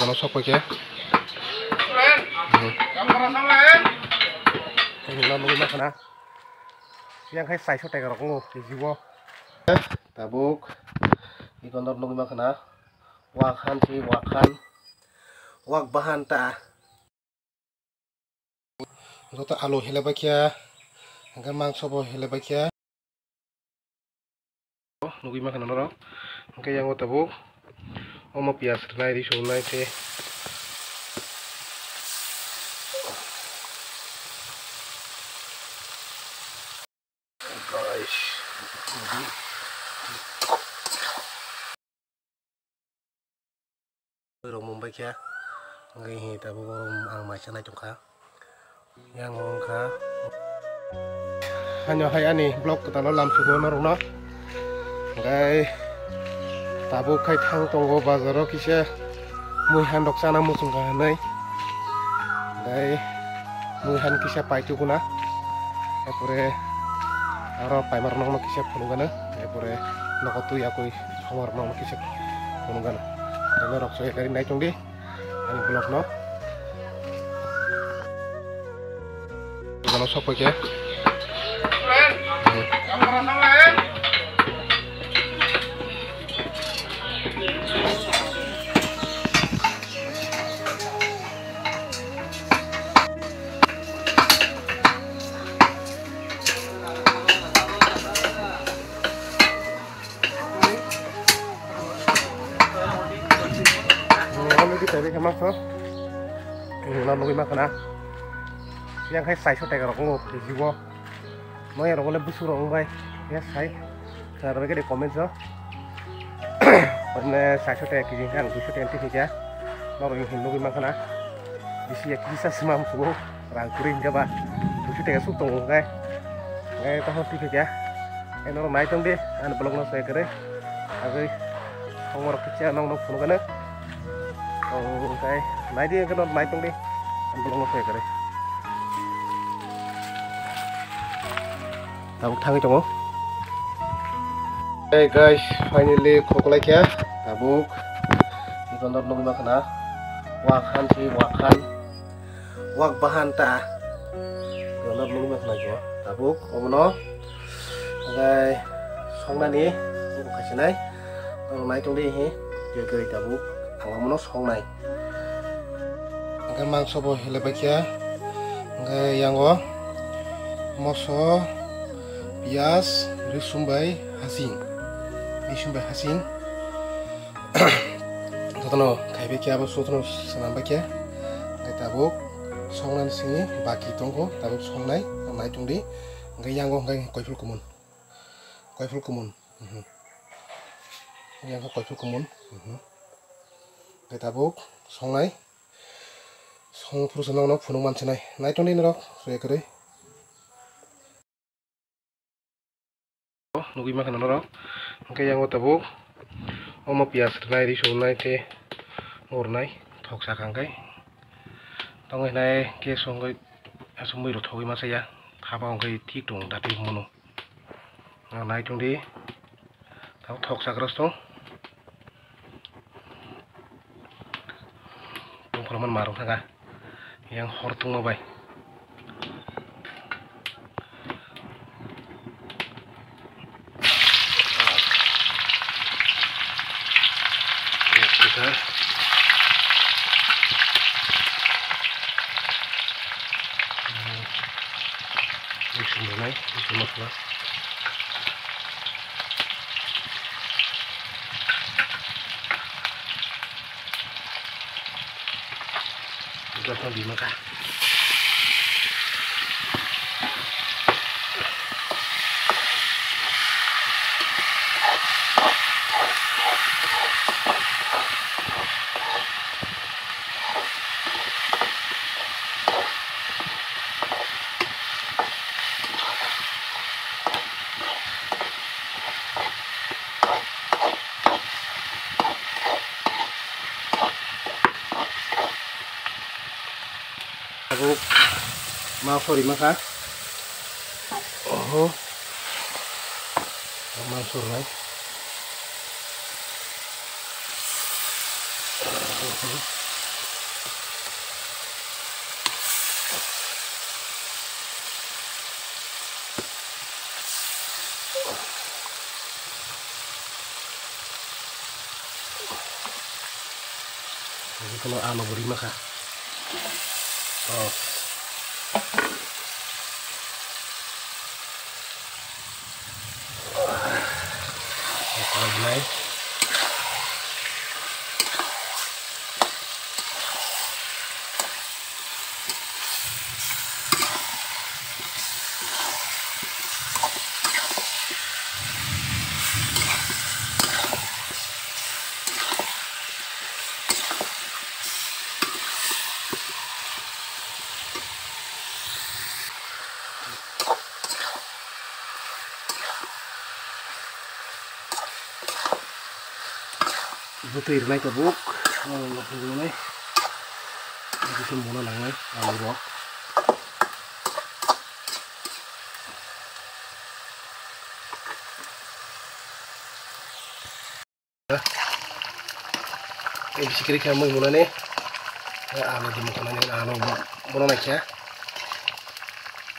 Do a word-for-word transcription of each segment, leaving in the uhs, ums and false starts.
Ano sok paikhe. Nugwi mankha na. Yang khai saiso teka rok ngo K G o. Tabuk. Ikon dor nugwi mankha na. Wak han si, wak han. Wak bahan ta. Joto alu hele baikha, hingke mangso bo hele baikha. Nugwi mankha norok, hingke yango tabuk omo piyaj rwnai, ri swnai tei. Guys. Rok mung baikha, hingke hi tabuk oro ang maisa nai tongkha. Yang wngkha. Hano hai ani vlog kwtal o lamsugo norokno. Hingke tabuk khai thang tongo bazar o kisa mui han rok chana muchung kha hinwi. Hingke mui han kisa pai tubuna. Epore aro paimar nokno kisa phunukgana. Epore nogo twi yakwi somar nokno kisa phunukgana. Norok soya gari nai tongdi. Ani vlog no. Ano sok paikhe. Already taiwi khe mangso. Nugwi mankha na. Yang khai saiso teka rok ngo K G o. Moya rok le busuk rok wngbai. Ya sai. Sar bai khe comment o. Mane saiso teka K G ang duiso teka twi kha. Norok nugwi mankha na. Bisi ya kisa sima musugo. Rang kwrwi hingke ba duiso teka suk tongo hingke. Hingke tamo twi kha. Hingke norok nai tong di, ani vlog no soya kwrwi. Agwi songma rok kisa nokno phunukgana. Hingke nai di, hingke norok nai tong di, ani vlog no soya kwrwi. Tabuk thangwi tongo. Hey guys, finally khoklai kha. Tabuk. Ikon dor nugwi mankha na. Wak han si, wak han. Wak bahan ta. Dolor nugwi mankha na tabuk obono. Hingke songnani bukhuk khaisinai. Norok nai tongdi hi. Kwrwi tabuk ang omono songnai. Hingke mangso bo hele baikha. Hingke yango moso, piyaj, risum bai hasing. Risum bai hasing. Jotono khaibai khe abo jotono swnam bai khe. Hingke tabuk songnani simi baki tongkho, tabuk songnai, nai tongdi. Hingke yango hingke koiphul kumun. Koiphul kumun. Mhm. Yang koiphul kumun. Mhm. Hingke tabuk songnai. Song phuru se nokno phunuk mansinai. Nai tongdi norok, soya kwrwi. Nugwi mankha norok. Hingke yango tabuk omo piyaj rwnai, ri swnai tei rwnai thok saka hingke. Tongwi hinai gas o hingke aswk mui rok thogwi masa ya. Haba hingke thik tongo dati hwnmano. Ang nai tongdi. Tabuk thok sakra song. Tongpholo man marok thangkha. Yang hor tongma bai. Mixing rwnai, mixing masala. Gas no di mankha. Tabuk mangso rima kha. Oho. Mangso rwnai. Kono ano bo rima kha. Oh. Nai. Bwtwi rwnai tabuk, ah, nai. Bwtwi mona nangnai, alu rok. Tei bisi kwrwi khe mui munani. Ano di mukha nani ano bono naikha.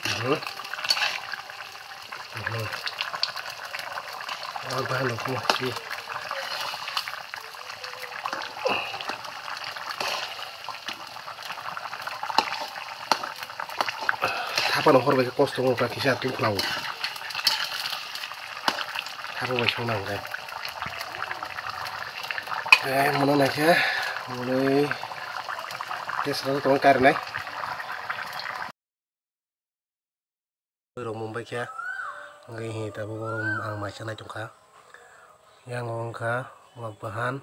Mhm. Mhm. Ang bahai nukho si. Thapano hor bai khe kosto wngkha kisa tungkhlao. Thapa bai songna hwnkhe. Eh, mano naikhe, mwnwi tei salo tongwi karinai. Rok mumbai khe, wngwi hi tabuk ang maisa nai tongkha. Yang wngkha wak bahan,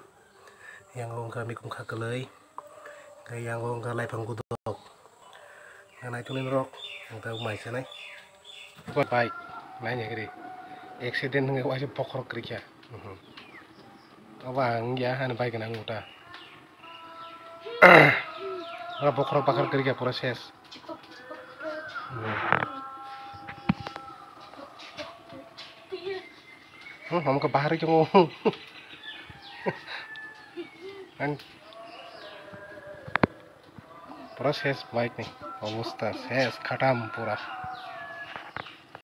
yang wngkha mikum kha kwlwi, yang wngkha laiphang gudok. Nai tongni norok, ang tabuk maisa nai. Bike, nai nai kiri. Accident wngwi waisa bokhorok kwrwi kha. Mhm. Obo ang ya, ani bike nang uta. Ora bokhorok bakhar kwrwi kha pura ses. Hmm, hamkha bahar khe mo. Ang pura ses bike ni obosta, ses khatam pura.